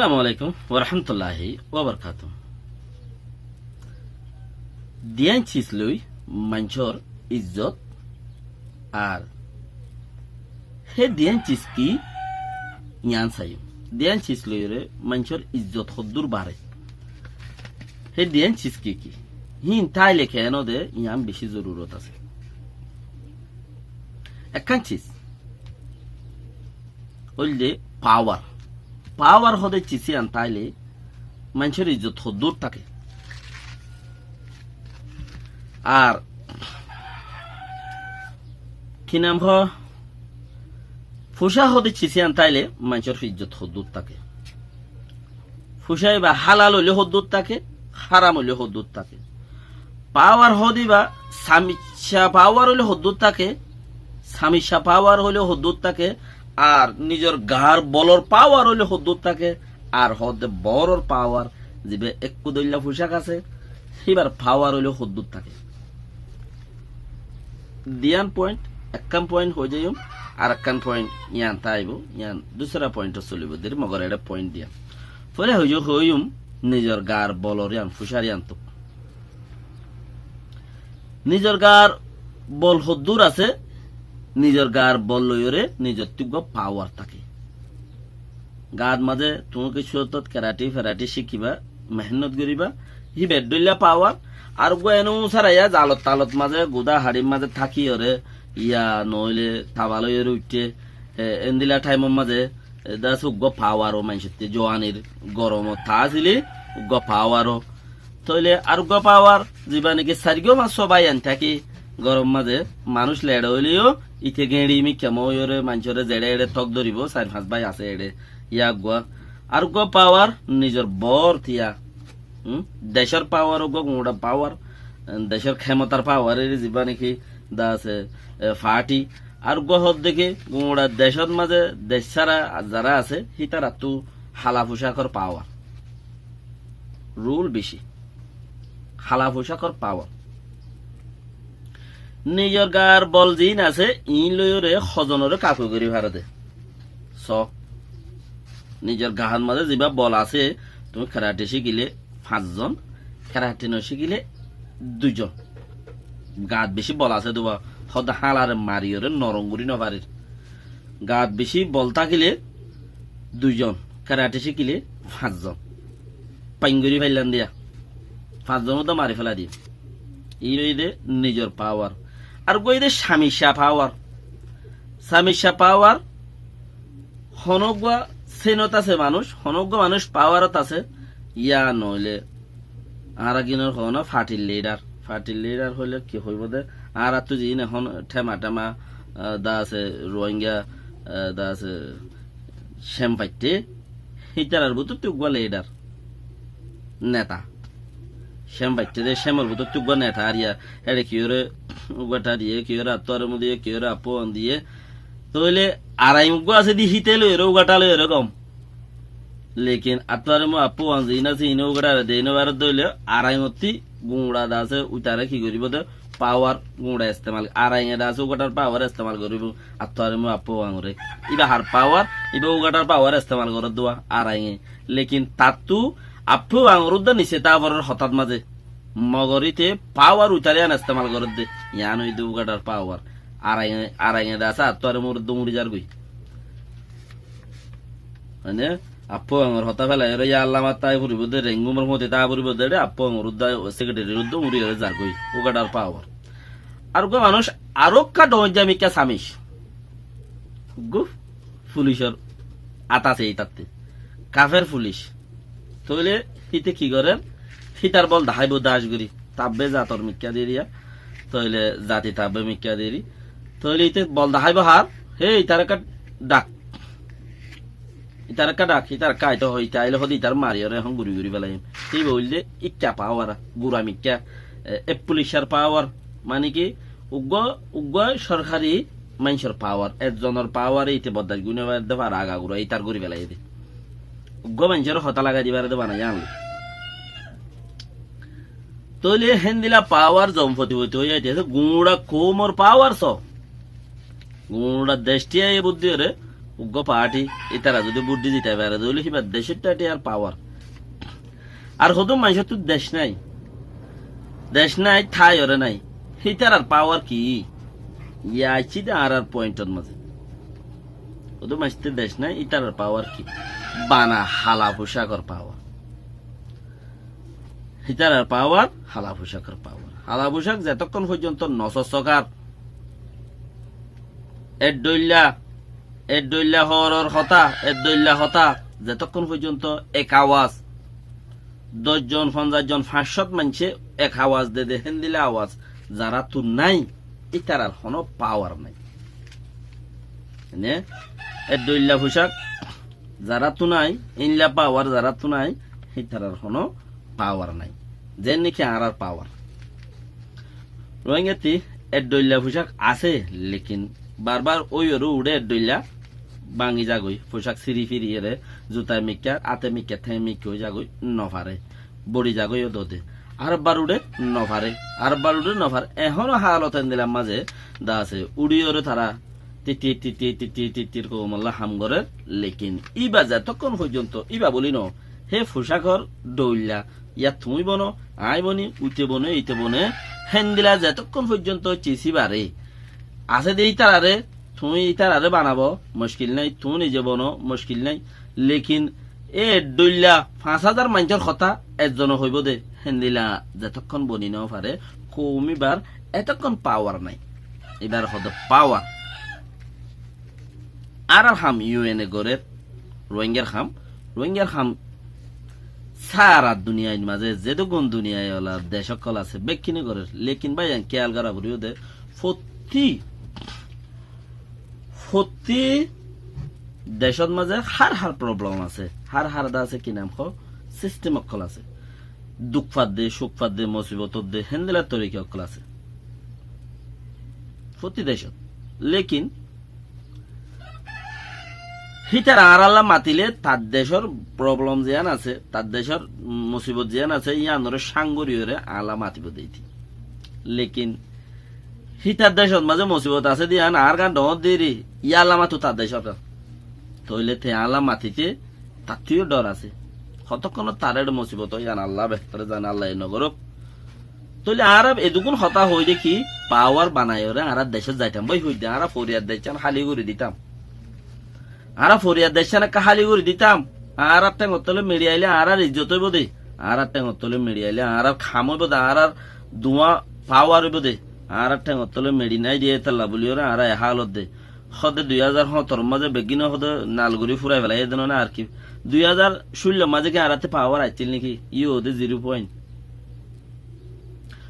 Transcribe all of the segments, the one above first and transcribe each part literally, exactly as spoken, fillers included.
Assalamu alaikum wa rahmatullahi wa barakatuhu. Diyan cis loi maincór izzot ar hé diyan cis ki, iyan saiyum. Diyan cis loiyóre maincór izzot hoddúr bare, hé diyan cis ki ki, híin táile keén de, iyan bicí zorurot asé. Ekkán cis óilde pawar. Pawar hóde cis iyan táile maincór izzot hoddúr táke. Ar ki nam hoó, fucá hóde cis iyan táile maincór izzot hoddúr táke. Fucá íba hálal óile hoddúr táke, háram óile hoddúr táke. Pawar hóde íba samicca pawar óile hoddúr táke, samicca pawar óile hoddúr táke, ar nizor gaar bolor pawar óile hoddúr táke, ar hóde boror pawar, ziba ekku dóilla fucák asé, híbar pawar óile hoddúr táke. Diyan point, ekkán point hoói zaiyum, ar ekkán point iyan táibo, iyan dusra point solibo deri, mogor eçé point diyan. Foila hoói zaiyum, hoóiyum, nizor gaar bolor iyan, fucár iyan tuk. Nizor gaar bol hoddúr asé, nizor gaar bol loiyóre nizor tuggúa pawar táke. Gaat mazé tuñí kessú ottót kerati ferati cíkiba, mehénnot goríba, hí beddóilla pawar. Ar uggúa ene uñsaraiya zalot talot mazé, gudá haçir mazé tákiyóre, ya noóile taba loiyóre uiththé, e, endila thaimor mazé, e, das uggúa pawar ó maincótte, juanir goromot taá asíle uggúa pawar ó. Tóile ar uggúa pawar, ziba niki sairgúa fañssúa bái ain táki, gorom mazé manúic leçe óile yó, ite geñçi mikká moóiyoré maincóre zeçé eçé tók dóribo, sair fañs bái asé eçé, yá uggúa. Ar uggúa pawar, nizor boór tiya, um, decór pawar uggúa guñça pawar, um, decór khemotar pawar ere ziba niki das, e, e, fathi. Ar uggúa hoódde ki guñça decót mazé dec sára zará asé, hítarattú hala fucákor pawar. Rul bicí. Hala fucákor pawar. Nizor gaar bol ziín asé, iín loiyóre hozonoré kaku gorí fare de. Só, nizor gaar mazé ziba bol asé, tuñí kerati cíkile fañszon, kerati nocíkile duizon. Gaat bicí bol asé de uwá, hóde háñlaré mariyóre norom gorí nofarir. Gaat bicí bol tákile duizon, kerati cíkile fañszon. Pain gorí faillám diya. Fañszon uddá mari félai diyum. Iín óilde nizor pawar. Ar uggúa óilde samicca pawar. Samicca pawar, honóggúa sénot asé manúic, honóggúa manúic pawarot asé, yá noóile añára gínor hoóna fathir lidhar. Fathir lidhar hoilé ki hoibó de, añárattú ziín ehón thema thema, ah, da asé Ruáinga, ah, da asé Cem faiththé, hítarar bútottu uggúa lidhar, neta. Cem faiththé de, Cemor bútottu uggúa neta ar yá, héçe kiyóre uggúa tha diyé, kiyóre attú aremu diyé, kiyóre appú wan diyé. Tóile Araing uggúa asé de híte loiyóre uggúa tha loiyóre gom. Lekin attú aremu appú wan ziín asé, iíne uggúa thare de, iíne baré dóile Araingottí guñça de asé, uitaré ki goríbo de, pawar guñça estemal, Arainge de asé uggúa thar pawar estemal goríbo. Attú aremu appú wangoré, íba har pawar, íba uggúa thar pawar estemal goré de uwá Arainge. Lekin tattú appú wangor uddá nise táa foror hotát mazé. Mogor íte pawar uitaré yían estemal goré de, yían óilde uggúa thar pawar. Arainge, Arainge de asé, attú aremu uddá uñçi zargói. Mane, appú wangor hotá félai ore, yá Allah, mat táa foribó de, rengumor fúañti táa foribó de, re, appú wangor uddá, sekretari uddá uñçi ore zargói, uggúa thar pawar. Ar uggúa manúic, ar uggúa dhoóñijja mikká samic. Uggúa fulicor át asé ítatte. Kafer fulic. Tóile híte ki gorér? Hítar bol daháibo dac gorí. Tabbe zator mikká deriya. Tóile zati tabbe mikká deri. Tóile íte bol daháibo har? Hé, ítar ekká dhak. Ítar ekká dhak, ítar ekká aito hoó, íte aile hoó de ítar mariyóre ehón guri guri felaiyum. Híba óilde ikká pawar, gura mikká, e, e fulicor pawar. Mane ki, uggúa, uggúa sorkari maincór pawar, ekzonor paware íte boddac guri no fare de, fara agagura ítar guri felaiyé de. Uggúa maincóre hotá lagai dibar de banaiye anle. Tóile héndilla pawar zom foti foti ói aite asé, guñça koumor pawar só. Guñça dec thíyaye buddí ore, Uggwá party, ítara zodi vote di zitai fare, toile híbar decót táki ar power. Ar hodún maincóttu dec nái. Dec nái, tháiyoré nái. Hítarar power ki? Yá aiccí de añárar pointor mazé. Hodún maincóttu dec nái, ítarar power ki? Bana hala fusakor power. Hítarar power, hala fusakor power. Hala fusak zetokkon foijjonto no sossokar, eddoilla, eddoilla hoóror hotá, eddoilla hotá, zetokkon foijjonto ek awaz, doc zon, fonzaic zon, fañs cót maincé ek awaz de de, héndilla awaz zaráttu nái, ítarar honó power nái. Mane, eddoilla fusak zaráttu nái, éilla power zaráttu nái, hítarar honó power nái. Zeén niki añárar power. Rohingyatti eddoilla fusak asé, lekin barbar óiyoré uçé eddoilla báñgi zagói, fusak siri firi ere, zuta mikká, ate mikká, te mikká ói zagói, no fare. Bori zagói yó dode. Ar ebbar uçé no fare, ar ebbar uçé no fare. Ehóno haalot endilla mazé de asé, uçíyoré tara tittir, tittir, tittir, tittir koumolla ham gorér, lekin íba zetokkon foijjonto, íba bóli no, hé fusakor dhoilla, yá tuñí bono, aññí boni, uite bone, ite bone, héndilla zetokkon foijjonto cis íbaré asé de ítararé, tuñí ítararé banabo, muckil nái, tuñí nize bono, muckil nái, lekin e dhoilla fañs házar maincór hotá ezzone hoibó de, héndilla zetokkon boni no fare, koum íbar etokkon power nái. Íbar hodé power. Añárar ham U N e gorér, Rohingyar ham, Rohingyar ham sára duniyair mazé zedún duniyai ola dec ókkol asé, bekkúne gorér. Lekin báiyain, kéyal gora foribó de, fottí, fottí decót mazé hár hár problem asé, hár hár de asé, ki nam hoó, sistem ókkol asé. Duk fadde, cuk fadde, mosibot odde, héndilla torika ókkol asé. Fottí decót. Lekin hítara añáralla matilé tar decór problem ziyán asé, tar decór mosibot ziyán asé, yíanoré cáng goríyoré añálla matibó de íte. Lekin hítar decót mazé mosibot asé de yían añár gán dhoóñr deri, yíalla mató tar decór gán. Tóile te añálla matité tattú yó dhor asé. Hotókkon taré mosibot óiyan Alla behtore zane, Allaye no gorók. Tóile añára edukún hotá hoói de ki, power banaiyoré añára decót zaitam bái hoói de, añára foriyar deccán háli gorí ditam. Añára foriyar deccán ekká háli gorí ditam. Añárar théngor tole meçi aile añárar izzot óibo de. Añárar théngor tole meçi aile añárar ham óibo de, añárar duwá power óibo de. Añárar théngor tole meçi nái de, étalla bóliyoré añára e hálot de. Hóde dui házar hóñtoror mazé beggúne hóde nal gorí furai felaiyé de no né ar ki. Dui házar cúllor mazé ki añárattú power aiccíl néki? Yó de zero point.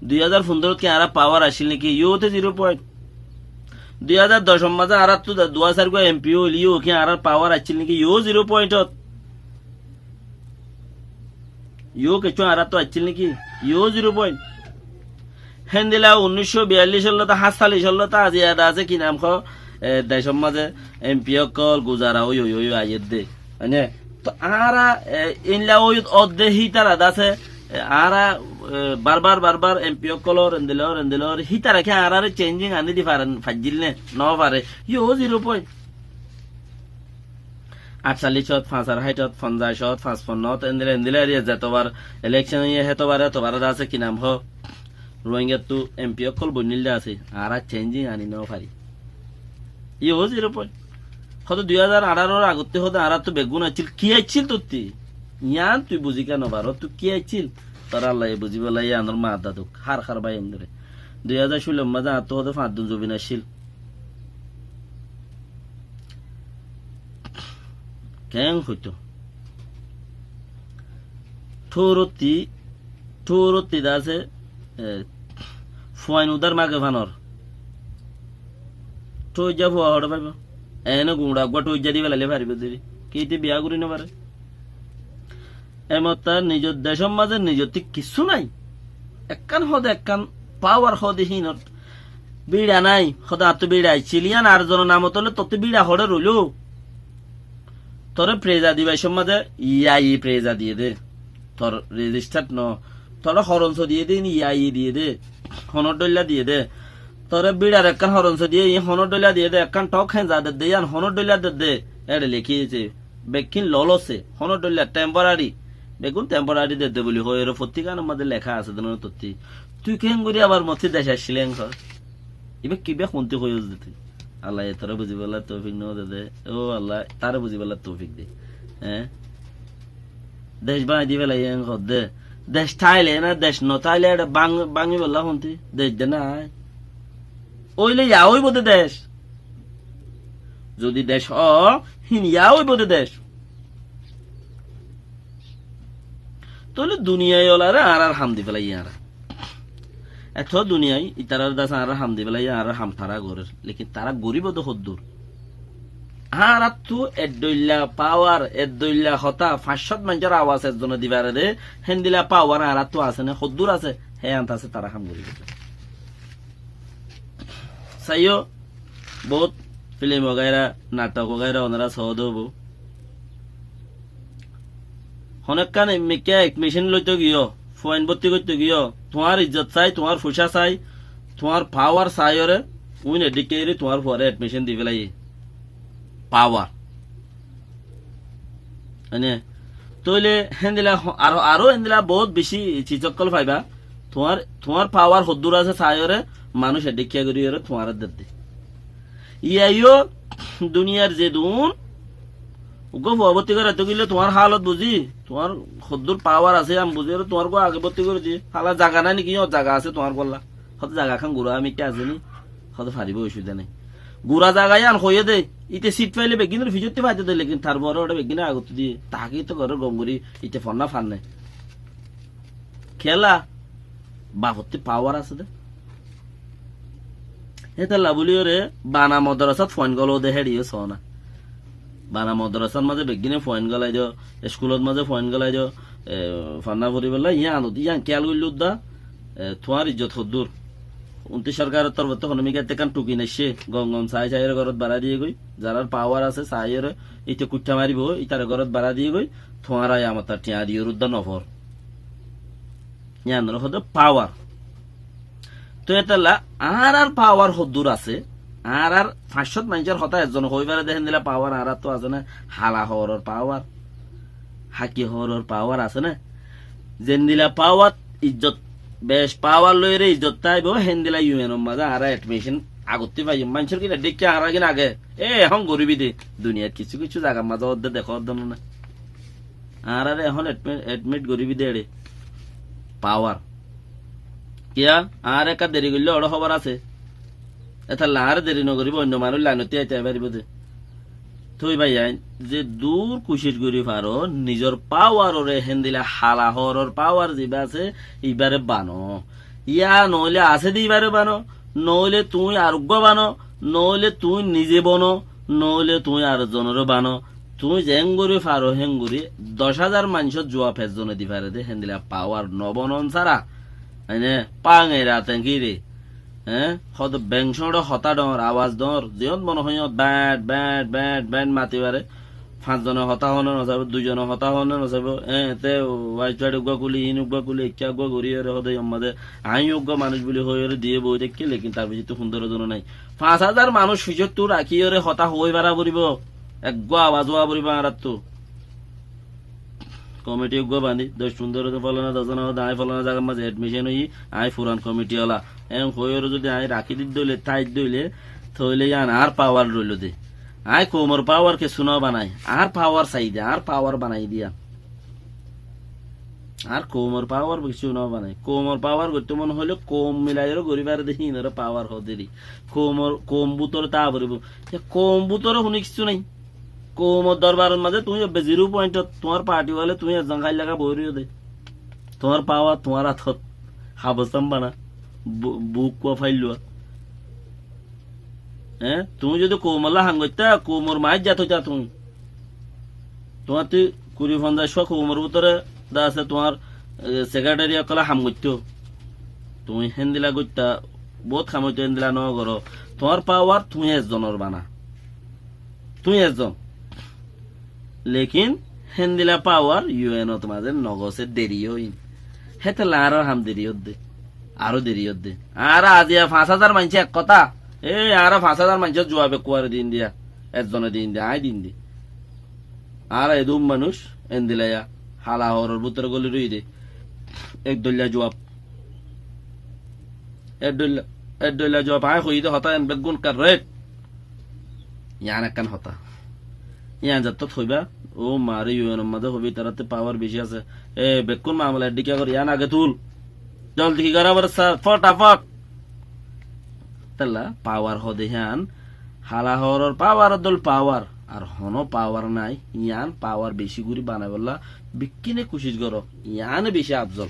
Dui házar fundorot ki añárar power aiccíl néki? Yó de zero point. Dui házar docor mazé añárattú da-, duwá sairgua M P óil, yó ki añárar power aiccíl néki? Yó zero pointot. Yó kessú añárattú aiccíl néki? Yó zero point. Héndilla unnícco biyallicólla tá, háñttallicólla tá, aijja de asé ki nam hoó, e, decór mazé M P ókkol guzara ói ói ói aiyér de. Mane, to añára, e, éilla ói odde hítara de asé, e, añára, e, barbar, barbar M P ókkolor, endilla ór, endilla ór, hítara ki añárare changing aní di faren, faijjíl né? No fare. Yó zero point. Añctallicót, fañsar háitot, fonzaicót, fañsfonnót, endilla, endilla eriya zetobar election óiye, hétobar, hétobar de asé ki nam hoó, Rohingyattu M P ókkol boinníl de asé, añára changing aní no fari. Yó zero point. Hóde dui házar añçáror agottú hóde añárattú beggún aiccíl, ki aiccíl tottú? Yían tui buzí kiyá no faró, tui ki aiccíl? Tor Allaye buzíbolla yíanor maadda duk, hár hár bái endilla. Dui házar cúllor mazé añáttu hóde fañs dun zobin aiccíl. Keén hoitó? Thórottí, thórottí de asé, e, fuain udár mage fanor. Thoijja fua hoçé faibo? Ene guñça eggúa thoijja di felailé faribó deri. Ki íte biya gorí no fare? Emottá nizor decór mazé nizottí kissú nái. Ekkán hóde ekkán power hóde hínot. Bíça nái, hóde añáttu bíça aiccíl, yían ar zonor namot óile tottú bíça hoçé roiló. Toré preza dibar cómot mazé yai preza diyé dé. Tor registered no. Toré horonso diyé dé, yai diyé dé. Honór dhoilla diyé dé. Toré bíçar ekkán horonso diyé, iín honór dhoilla diyé dé, ekkán thók hénza dedde, yían honór dhoilla dedde, éçe lekí aiyé. Bekkín lolose, honór dhoilla temporary, beggún temporary dedde buli hoói, ere fottíkanor mazé leká asé dé noó tottí. Tui keéngorí abar mottí dec accíle eén hoór? Ibá kibá hontí hoiyós dé tui? Allaye toré buzibálla toufik no dedé. Ó Allah, taré buzibálla toufik de. Eé? Dec báñgi di félaiyé eén hoódde. Dec táile na, dec no táile éçe báñ-, báñgibálla hontí? Dec de nái. Óile yá óibo de dec. Zodi dec ó, híin yá óibo de dec. Tóile duniyai olaré añárar ham di félaiyé añára. Eto duniyai, itarár dase añárar ham di félaiyé, añárar ham tará gorér. Lekin tará goríbo de hoddúr? Añáráttu eddóilla pawar, eddóilla hotá, fañs cót maincór awas ezzone di fare dé, héndilla pawar añáráttu asé né, hoddúr asé, hé ant asé tará ham goríbo de. Saiyó, bout filim wagaira, nathok wagaira onorá soó dé óibo. Honókkan mikká admission loito giyó, fuain bótti goitto giyó, tuáñr ijjot sai, tuáñr fucá sai, tuáñr pawar saiyóre, uín eddikká eri tuáñr fuaré admission di félaiyé. Pawar. Ene, tóile héndilla ho-, aró, aró héndilla bout bicí ciz ókkol faiba. Tuáñr, tuáñr pawar hoddúr asé saiyóre, manúic eddikká goríyore tuáñre dedde. Iyaiyó duniyar zedún uggúa fua bótti goraitó gile tuáñr hálot buzí, tuáñr hoddúr pawar asé yían buzí, ere tuáñr uggúa age bótti gorí diyé. Hála zaga nái né ki? Ó, zaga asé tuáñr uggúalla. Hoó de zaga ekkán gura mikká asé né? Hoó de faribó, ocubida nái. Gura zaga yían hoiyé dé, íte sit faile beggúnor fiçottí faitó dé, lekin tarfore óre beggúne agottú diyé. Tahkik to gorér gom gorí, íte fonná fanné. Kiyólla? Bafottí pawar asé dé. Hétolla bóliyoré bana modorasát fuain goló dé héçiyó soó na. Bana modorasár mazé beggúne fuain golai do, eskulot mazé fuain golai do, e, fanná foribálla, yíanot, yían kéyal goillé uddá, e, tuáñr ijjot hoddúr. Untí sorkaror torfottú honó mikká ettó ekkán thukin aiccé, gom gom sai saiyóre górot barái diyé goi, zarár pawar asé saiyóre, íte kuiththá maribó, ítare górot barái diyé goi, tuáñra yamata thiañ diyoré uddá nofor. Yíanoré hoó de pawar. Tói étella añárár pawar hoddúr asé? Añárár fañs cót maincór hotá ezzone hoói fare dé héndilla pawar añáráttu asé né? Hala hoóror pawar, haki hoóror pawar asé né? Zendilla pawar ijjot, bec pawar loiyóre ijjot táibo, héndilla U N or mazé añára edmission agottí faiyum. Maincór gín dekí añára gín age, e, ehón goríbi dé. Duniyait kissú kissú zagar mazé ódde dekó ódde no né? Añáráre ehón edmi-, edmit goríbi dé eçé. Pawar. Kiyá? Añára ekká deri goillé oçé hóbor asé. Étalla añáre deri nogoríbo, oinno manúic lainottí aitá faribó dé. Tói báiyain, ze dur kucíc gorí faro, nizor pawaroré héndilla hala hoóror pawar zibá asé, ibáre bano. Yá noóile asé dé ibáre bano, noóile tuñí areggúa bano, noóile tuñí nize bono, noóile tuñí ar zonoré bano. Tuñí zeéngorí faro héngorí doc házar maincór zuab ezzone di fare dé, héndilla pawar nobonon sára. Aine, pañe rate kire. Eé? Hodo bengcóñço hotá dhoóñr, awaz dhoóñr, ziyót mone hoó yót beñt, beñt, beñt, beñt mati fare. Fañs zone hotá hoóne nosaibó, dui zone hotá hoóne nosaibó, eé, te wáic wáic uggúa kuli, iín uggúa kuli, ekká uggúa goríyoré hoó de yómma de, aññí uggúa manúic buli hoiyóre diyé boói táikke, lekin tar bicí to fundóro zone nái. Fañs házar manúic ficottú rakíyoré hotá hoói fara foribó, eggúa awaz ówa foribó añáráttu. Komiti uggúa bañdí, doc fundóro zon, folana zon hoó de, aññí folana zagar mazé edmicen óiyi, aññí furan komiti ola. Eén hoiyóre zodi aññí rakí didde óile, táidde óile, tóile yían añár pawar roiló de. Aññí koumor pawar kessú no banai, añár pawar saiyí de, añár pawar banai diya. Añár koumor pawar kessú no banai. Koumor pawar goittó mone hoilé koum milaiyóre gorí fare de, híinoré pawar hoó de ri. Koumor, koum bútore táa foribó. Te koum bútore hono kessú nái. Koumor dorbaror mazé tuñí ebbe zero point ot, tuáñr party wale tuñí ezzon háilla ká boói roiyó de. Tuáñr pawar tuáñr átot. Habosán bana. Bu-, buk kúa faillúa. Eé? Tuñí zodi koumolla ham goittá, koumor maáijjat óita tuñí. Tuáñttú kuri fonzaic fua koumor bútore de asé tuáñr, e, sekretari ókkole ham goittó. Tuñí héndilla goittá, boóut ham óito, héndilla no goró. Tuáñr pawar tuñí ezzonor bana. Tuñí ezzon. Lekin héndilla pawar U N ot mazé no gosé, deri óiye. Hétolla añárar ham deri ódde. Aró deri ódde. Añára aziya fañs házar maincé ek hotá. E, añára fañs házar maincór juab ekkuare din diya. Ezzone din diya, aññí din di. Añára edún manúic, endilla ya. Hala hooror bútore góli roiyé de. Ek dhoilla juab. Ek dhoilla, ek dhoilla juab. Aññí hoiyí de hotá en beggún correct. Yián ekkán hotá. Yián zettót hoibá, ó mare, U N or mazé hoibá, ítarattú pawar beci asé. E, bekkún mamela eddíke gorí, yián age tul. Zoldi ki gorá foré sar, fotafot. Tella pawar hoó de yián, hala hooror pawar dol pawar. Ar honó pawar nái, yián pawar beci gorí banaibolla bekkúne kucíc goró. Yiáne beci afzol.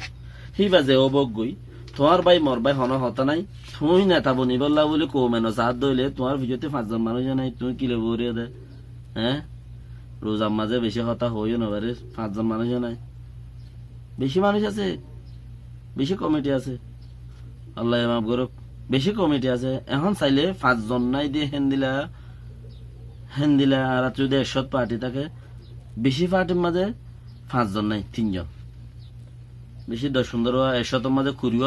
Híba ze óbok goi, tuáñr bái mor bái honó hotá nái, tuñí neta bonibólla buli koume no saát dóile, tuáñr fiçótte fañs zon manúic nái, tuñí ki loi bóriya de? Eé? Ruzar mazé beci hotá hoói no farir, fañs zon manúic nái. Beci manúic asé, beci komiti asé. Allaye maf gorók. Beci komiti asé. Ehón sailé fañs zon nái de héndilla, héndilla añárattú zudi ek cót parti táke, beci partir mazé fañs zon nái, tin zon. Beci doc fundoro, ek cótor mazé kuri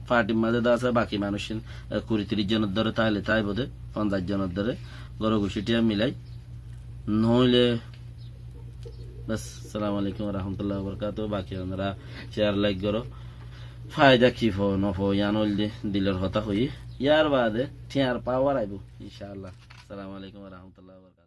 partir mazé de asé, baki manúic, e, kuri tiríc zonor dóre táile táibo de, fonzaic zonor dóre, góror gucítiya milai. Noóile, bes, assalamu alaikum wa rahmatullahi wa barakatuhu. Baki onora share, like goró. Faida ki fo, no fo, yián óilde dilor hotá hoiyí. Yar baade thiañr pawar aibó, incállah. Assalamu alaikum wa rahmatullahi wa barakatuhu.